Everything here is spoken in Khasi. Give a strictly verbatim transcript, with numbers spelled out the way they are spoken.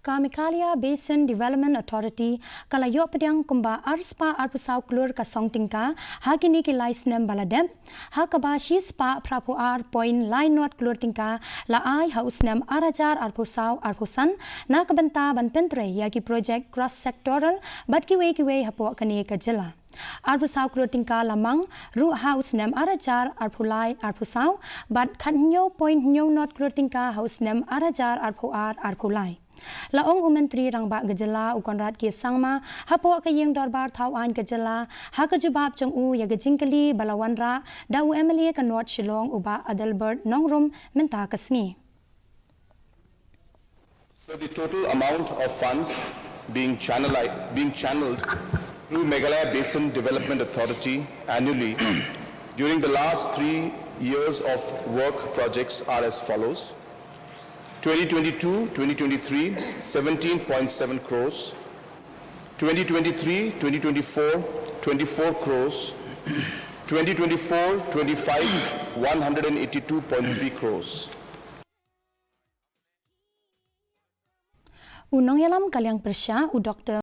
Ka Meghalaya Basin Development Authority ka la ïoh pdiang kumba arspah arphew saw klur ka song tyngka ha kine ki lai snem ba la dep, ha kaba shispah phraphew ar point lai not klur tyngka la ai ha u snem ar hajar arphew saw arphew san na ka bynta ban pyntrei ïa ki project cross sectoral bad kiwei kiwei hapoh kane ka jylla. Arphew saw klur tyngka la mang ruh ha u snem ar hajar arphew lai arphew saw bad khathynñiew point hynñiew not klur tyngka ha u snem ar hajar arphew ar arphew lai. La ong u Myntri Rangbah ka jylla u Conrad K Sangma hapoh ka ïing dorbar thaw aiñ ka jylla ha ka jubab jong u ïa ka jingkylli ba la wanrah da u M L A ka North Shillong u Bah Adelbert Nongrum mynta ka sngi. So the total amount of funds being channeled, being channeled through Meghalaya Basin Development Authority annually during the last three years of work projects are as follows. twenty twenty-two, twenty twenty-three, seventeen point seven crores. twenty twenty-three, twenty twenty-four, twenty-four crores. twenty twenty-four, twenty-five, one hundred and eighty-two point three crores. U nongïalam ka liang pyrshah u Dr.